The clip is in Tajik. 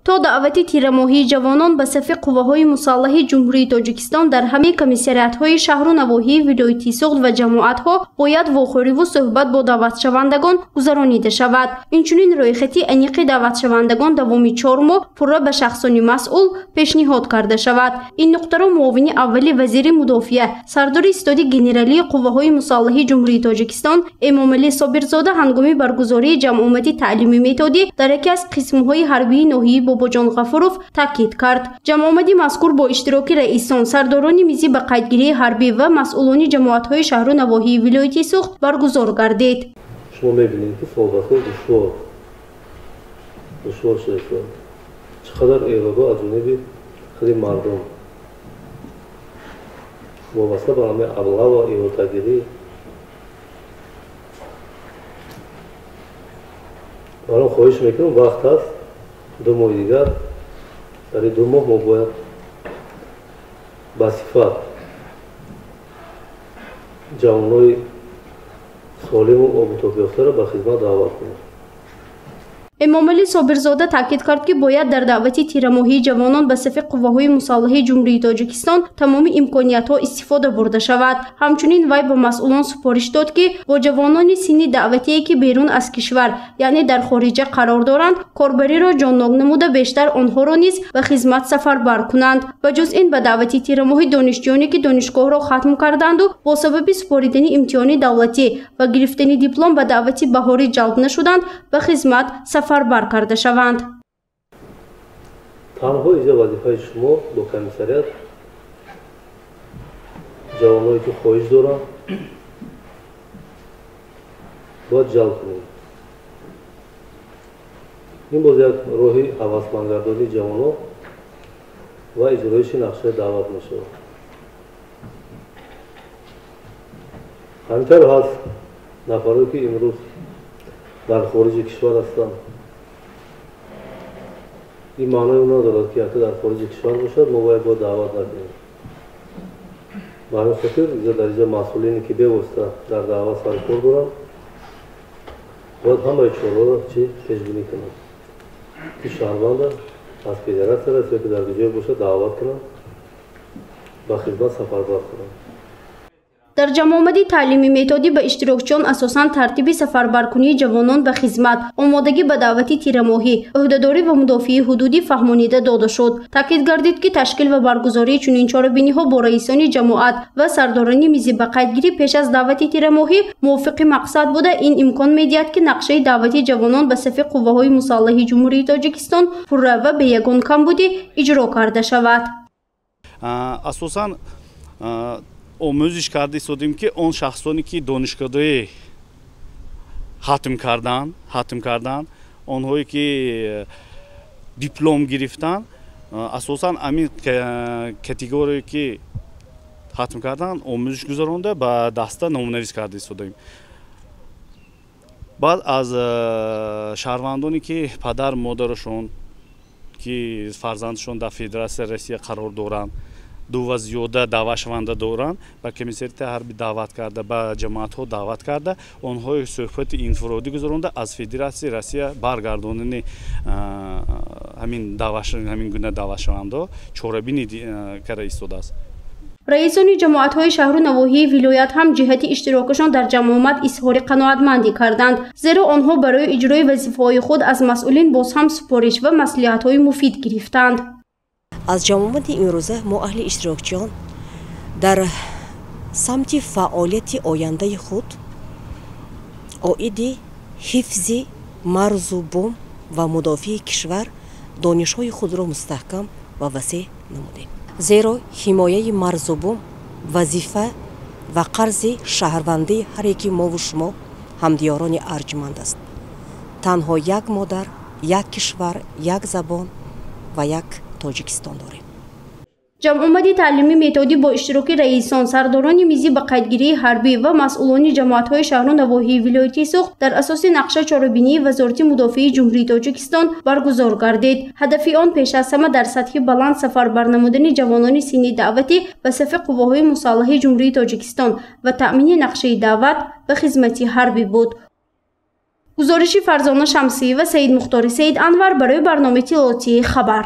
То даъвати тирамоҳии ҷавонон ба сафи қувваҳои мусаллаҳи Ҷумҳурии Тоҷикистон дар ҳамаи комиссариатҳои шаҳру навоҳии вилояти Суғд ва ҷамоатҳо бояд вохӯриву суҳбат бо даъватшавандагон гузаронида шавад. Инчунин рӯйхати аниқи даъватшавандагон давоми 4 моҳ пурра ба шахсони масъул пешниҳод карда шавад. Ин нуқтаро муовини аввали вазири мудофиа, сардори Ситоди генералии қувваҳои мусаллаҳи Ҷумҳурии Тоҷикистон Эмомалӣ Собирзода ҳангоми баргузории ҷамъомади таълими методӣ дар яке аз қисмҳои ҳарбии ноҳияи Бобоҷон Ғафуров таъкид кард. Ҷамъомади мазкур бо иштироки раисон, сардорони мизи ба қайдгирии ҳарбӣ ва масъулони ҷамоатҳои шаҳру навоҳии вилояти Суғд баргузор гардид. Шумо мебинед, ки суҳбатҳо душвор шуда истоданд. Чӣ қадар эродҳо аз ҷониби худи мардум вобаста ба ҳамаи аблава, иҳотагирӣ. Баром хоҳиш мекунам, вақт ҳаст, 2 моҳи дигар, дар ин 2 моҳ мо бояд ба сифат ҷавонони солиму обутобёфтаро ба хизмат даъват кунем. Эмомалӣ Собирзода таъкид кард, ки бояд дар даъвати тирамоҳии ҷавонон ба сафи қувваҳои мусаллаҳи Ҷумҳурии Тоҷикистон тамоми имкониятҳо истифода бурда шавад. Ҳамчунин вай ба масъулон супориш дод, ки бо ҷавонони синни даъватие, ки берун аз кишвар, яъне дар хориҷа қарор доранд, корбариро ҷоннок намуда бештар онҳоро низ ба хизмат сафарбар кунанд. Ба ҷуз ин ба даъвати тирамоҳи донишҷӯёне, ки донишгоҳро хатм карданду бо сабаби супоридани имтиҳони давлатӣ ва гирифтани диплом ба даъвати баҳорӣ ҷалб нашуданд, ба хизмат сафарбар карда шаванд. Танҳо иҷро вазифаи шумо бо комиссариат ҷавоное ки хоҳиш доранд бояд ҷалб кунед. Ин боз як роҳи ҳавасмандгардонии ҷавонон ва иҷроиши нақшаи даъват мешавад. Ҳамин тавр ҳаст нафарое ки имрӯз дар хориҷи кишвар ҳастанд. Ин маъное надорад, ки яке дар хориҷи кишвар бошад, мо бояд даъват накунем. Ба ҳамин хотир дар инҷа масъулине, ки бевосита дар даъват саркор доранд, бояд ҳамаи чораҳоро чӣ пешбинӣ кунанд, ки шаҳрванда аз федератсия Россия, ки дар ҷое бошад, даъват кунанд, ба хизмат сафарбар кунанд. Дар ҷамъомади таълими методӣ ба иштирокчиён асосан тартиби сафарбаркунии ҷавонон ба хизмат, омодагӣ ба даъвати тирамоҳӣ, ӯҳдадорӣ ва мудофиаи ҳудудӣ фаҳмонида дода шуд. Таъкид гардид, ки ташкил ва баргузории чунин чорабиниҳо бо раисони ҷамоат ва сардорони мизи ба қайдгирӣ пеш аз даъвати тирамоҳӣ мувофиқи мақсад буда, ин имкон медиҳад, ки нақшаи даъвати ҷавонон ба сафи қувваҳои мусаллаҳи Ҷумҳурии Тоҷикистон пурра ва бе ягон камбудӣ иҷро карда шавад. Асосан омӯзиш карда истодем, ки он шахсоне ки донишгоҳҳои хатм карданд, онҳое ки диплом гирифтанд, асосан ҳамин категорие ки хатм карданд, омӯзиш гузаронда ба даста номнавис карда истодаем. Баъд аз шаҳрвандоне ки падар модарашон ки фарзандашон дар Федератсияи Россия қарор доранд, 2 ва зиёда даъватшаванда доранд, ба комиссариати ҳарбӣ даъват карда, ба ҷамоатҳо даъват карда, онҳои суҳбати инфиродӣ гузаронда аз Федератсияи Россия баргардонани ҳамин гуна даъватшавандаҳо чорабинӣ карда истодааст. Раисони ҷамоатҳои шаҳру навоҳии вилоят ҳам ҷиҳати иштирокашон дар ҷамъомад изҳори қаноатмандӣ карданд, зеро онҳо барои иҷрои вазифаҳои худ аз масъулин боз ҳам супориш ва маслиҳатҳои муфид гирифтанд. Аз ҷамъомади имрӯза мо аҳли иштирокчиён дар самти фаъолияти ояндаи худ оиди ҳифзи марзу бум ва мудофиаи кишвар донишҳои худро мустаҳкам ва васеъ намудем. Зеро ҳимояи марзу бум вазифа ва қарзи шаҳрвандии ҳар яки мову шумо ҳамдиёрони арҷманд аст. Танҳо як модар, як кишвар, як забон ва як Тоҷикистон дорем. Ҷамъомади таълими методӣ бо иштироки раисон, сардорони мизи ба қайдгирии ҳарбӣ ва масъулони ҷамоатҳои шаҳру навоҳии вилояти Суғд дар асоси нақша чорабинии Вазорати мудофиаи Ҷумҳурии Тоҷикистон баргузор гардид. Ҳадафи он пеш аз ҳама дар сатҳи баланд сафарбар намудани ҷавонони синни даъватӣ ба сафи қувваҳои мусаллаҳи Ҷумҳурии Тоҷикистон ва таъмини нақшаи даъват ба хизмати ҳарбӣ буд. Гузориши Фарзона Шамсиева, Саид Мухтори, Саид Анвар барои барномаи иттилоотии «Хабар».